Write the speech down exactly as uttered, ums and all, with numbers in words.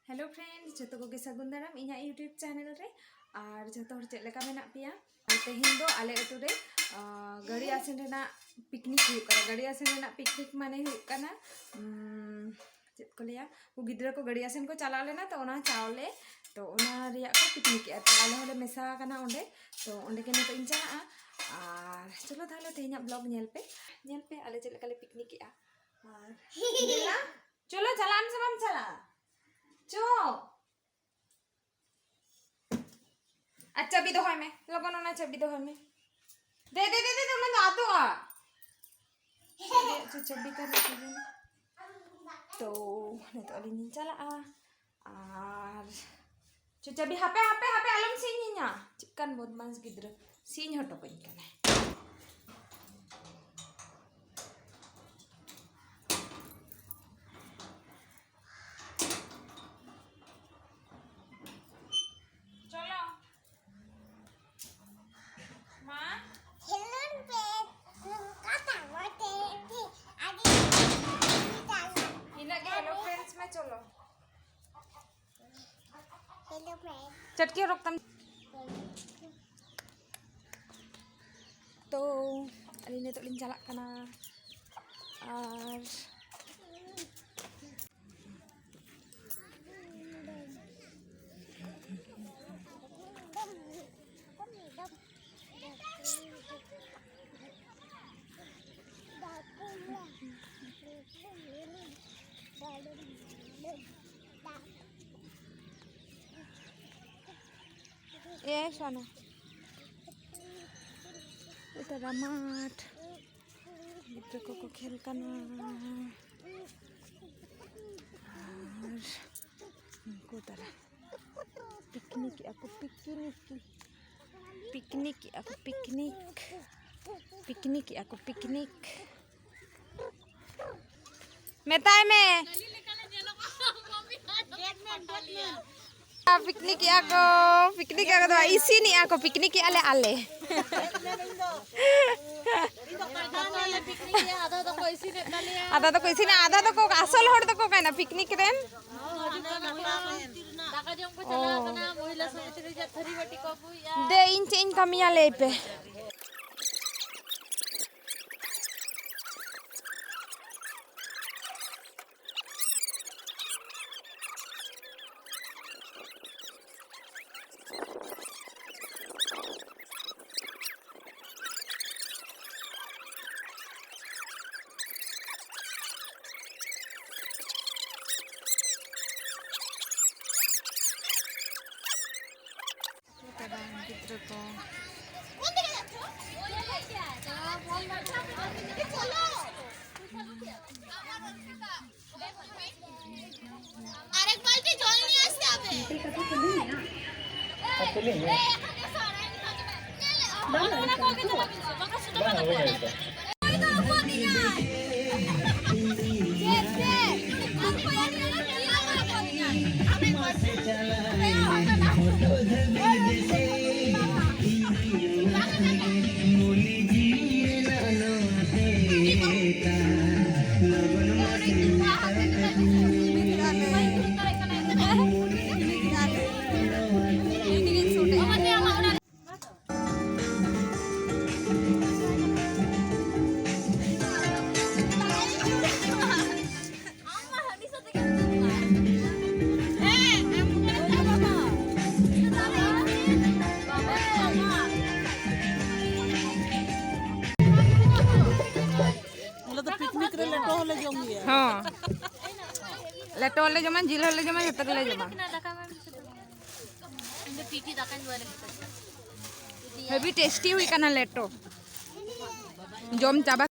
Hello friends, ᱡᱚᱛᱚ ᱠᱚᱜᱮ ᱥᱟᱹᱜᱩᱱ ᱫᱟᱨᱟᱢ ᱤᱧᱟᱹᱜ YouTube channel ᱨᱮ᱾ ᱟᱨ ᱡᱚᱛᱚ ᱦᱚᱲ ᱪᱮᱫ ᱞᱮᱠᱟ ᱢᱮᱱᱟᱜ ᱯᱮᱭᱟ? ᱛᱮᱦᱮᱧ ᱫᱚ ᱟᱞᱮ ᱟᱹᱛᱩ ᱨᱮ, ᱟᱸ, ᱜᱟᱹᱲᱤ ᱟᱥᱮᱱ ᱨᱮᱱᱟᱜ picnic ᱦᱩᱭᱩᱜ ᱠᱟᱱᱟ᱾ ᱜᱟᱹᱲᱤ ᱟᱥᱮᱱ ᱨᱮᱱᱟᱜ picnic ᱢᱟᱱᱮ ᱦᱩᱭᱩᱜ ᱠᱟᱱᱟ, ᱩᱢ, ᱪᱮᱫ ᱠᱚ ᱞᱟᱹᱭᱟ, ᱩᱱᱠᱩ ᱜᱤᱫᱽᱨᱟᱹ ᱠᱚ ᱜᱟᱹᱲᱤ ᱟᱥᱮᱱ ᱠᱚ ᱪᱟᱞᱟᱣ ᱞᱮᱱᱟ, ᱛᱚ ᱚᱱᱟ ᱪᱟᱣᱞᱮ, ᱛᱚ ᱚᱱᱟ ᱨᱮᱭᱟᱜ ᱠᱚ picnic ᱮᱜᱼᱟ᱾ ᱛᱚ ᱟᱞᱮ ᱦᱚᱸᱞᱮ ᱢᱮᱥᱟ ᱟᱠᱟᱱᱟ ᱚᱸᱰᱮ, ᱛᱚ ᱚᱸᱰᱮ ᱜᱮ ᱱᱤᱛᱚᱜ ᱤᱧ ᱪᱟᱞᱟᱜᱼᱟ᱾ ᱟᱨ ᱪᱚᱞᱚ ᱛᱟᱦᱚᱞᱮ ᱛᱮᱦᱮᱧᱟᱜ vlog ᱧᱮᱞ ᱯᱮ, ᱧᱮᱞ ᱯᱮ ᱟᱞᱮ ᱪᱮᱫ ᱞᱮᱠᱟ ᱞᱮ picnic ᱮᱜᱼᱟ᱾ ᱟᱨ ᱵᱮᱞᱟ, ᱪᱚᱞᱚ ᱪᱟᱞᱟᱜ ᱟᱢ ᱥᱮ ᱵᱟᱢ ᱪᱟᱞᱟᱜᱼᱟ? ᱪᱚ᱾ ᱟᱨ ᱪᱟᱹᱵᱤ ᱫᱚᱦᱚᱭ ᱢᱮ, ᱞᱚᱜᱚᱱ ᱚᱱᱟ ᱪᱟᱹᱵᱤ ᱫᱚᱦᱚᱭ ᱢᱮ᱾ ᱫᱮ, ᱫᱮ, ᱫᱮ, ᱫᱮ, ᱚᱱᱟ ᱫᱚ ᱟᱫᱚᱜᱼᱟ᱾ ᱪᱟᱹᱵᱤ, ᱪᱟᱹᱵᱤ ᱠᱟᱱ ᱛᱤᱧᱟ᱾ ᱛᱚ, ᱱᱤᱛᱚᱜ ᱟᱹᱞᱤᱧ ᱞᱤᱧ ᱪᱟᱞᱟᱜᱼᱟ᱾ ᱟᱨ ᱪᱚ, ᱪᱟᱹᱵᱤ, ᱦᱟᱯᱮ, ᱦᱟᱯᱮ, ᱦᱟᱯᱮ, ᱟᱞᱚᱢ ᱥᱤᱧᱤᱧᱟ᱾ ᱪᱮᱫᱠᱟᱱ ᱵᱚᱫᱢᱟᱥ ᱜᱤᱫᱽᱨᱟᱹ, ᱥᱤᱧ ᱦᱚᱴᱚ ᱠᱟᱹᱧ ᱠᱟᱱᱟᱭ᱾ ᱪᱚᱞᱚ᱾ ᱢᱟ᱾ ᱠᱷᱮᱞᱳᱱ ᱯᱮ, ᱱᱚᱝᱠᱟ ᱛᱟᱵᱚ ᱛᱮ, ᱟᱹᱰᱤ ᱤᱱᱟᱹᱜ ᱜᱮ, hello friends ᱢᱮ, ᱪᱚᱞᱚ᱾ Hello friends᱾ ᱪᱟᱹᱴᱠᱤ ᱦᱚᱨᱚᱜ ᱛᱟᱢ᱾ ᱛᱚ, ᱟᱹᱞᱤᱧ ᱱᱤᱛᱚᱜ ᱞᱤᱧ ᱪᱟᱞᱟᱜ ᱠᱟᱱᱟ᱾ ᱟᱨ ᱮ ᱥᱳᱱᱟ, ᱮᱴᱟᱜᱟᱜ ᱢᱟᱴᱷ, ᱜᱤᱫᱽᱨᱟᱹ ᱠᱚᱠᱚ ᱠᱷᱮᱞ ᱠᱟᱱᱟ᱾ ᱟᱨ ᱩᱱᱠᱩ ᱛᱟᱨᱟ picnic ᱮᱜᱼᱟ ᱠᱚ, picnic, picnic ᱮᱜᱼᱟ ᱠᱚ, picnic, picnic ᱮᱜᱼᱟ ᱠᱚ, picnic᱾ ᱢᱮᱛᱟᱭ ᱢᱮ᱾ Picnic ᱮᱜᱼᱟ ᱠᱚ, picnic ᱮᱜᱼᱟ ᱠᱚ, ᱤᱥᱤᱱ ᱮᱜᱼᱟ ᱠᱚ, picnic ᱮᱜᱼᱟ ᱞᱮ ᱟᱞᱮ᱾ ᱟᱫᱷᱟ ᱫᱚᱠᱚ ᱤᱥᱤᱱᱟ, ᱟᱫᱷᱟ ᱫᱚᱠᱚ ᱟᱥᱚᱞ ᱦᱚᱲ ᱫᱚᱠᱚ ᱚᱠᱟᱭᱮᱱᱟ picnic ᱨᱮᱱ? ᱡᱚᱢ ᱠᱚ ᱪᱟᱞᱟᱣ ᱠᱟᱱᱟ, ᱢᱚᱦᱤᱞᱟ ᱥᱚᱢᱤᱛᱤ ᱨᱮ ᱪᱮᱫ ᱛᱷᱟᱹᱨᱤ ᱵᱟᱹᱴᱤ ᱠᱚ ᱟᱹᱜᱩᱭᱮᱫᱼᱟ᱾ ᱫᱮ, ᱤᱧ ᱪᱮᱫ ᱤᱧ ᱠᱟᱹᱢᱤᱭᱟ ᱞᱟᱹᱭ ᱯᱮ? ᱜᱤᱫᱽᱨᱟᱹ ᱠᱚ᱾ আরেক বালতি জল নিয়ে আসতে হবে। ᱟᱞᱮ ᱫᱚ ᱯᱤᱠᱱᱤᱠ ᱨᱮ ᱞᱮᱴᱚ ᱦᱚᱸᱞᱮ ᱡᱚᱢ ᱜᱮᱭᱟ᱾ ᱦᱚᱸ, ᱞᱮᱴᱚ ᱦᱚᱸᱞᱮ ᱡᱚᱢᱟ, ᱡᱤᱞ ᱦᱚᱸᱞᱮ ᱡᱚᱢᱟ, ᱡᱚᱛᱚ ᱜᱮᱞᱮ ᱡᱚᱢᱟ᱾ ᱤᱧ ᱫᱚ ᱴᱤᱴᱤ ᱫᱟᱠᱟᱧ ᱞᱟᱹᱭ ᱞᱟᱹᱜᱤᱫ᱾ ᱦᱮᱵᱤ ᱴᱮᱥᱴᱤ ᱦᱩᱭ ᱠᱟᱱᱟ ᱞᱮᱴᱚ᱾ ᱡᱚᱢ ᱪᱟᱵᱟ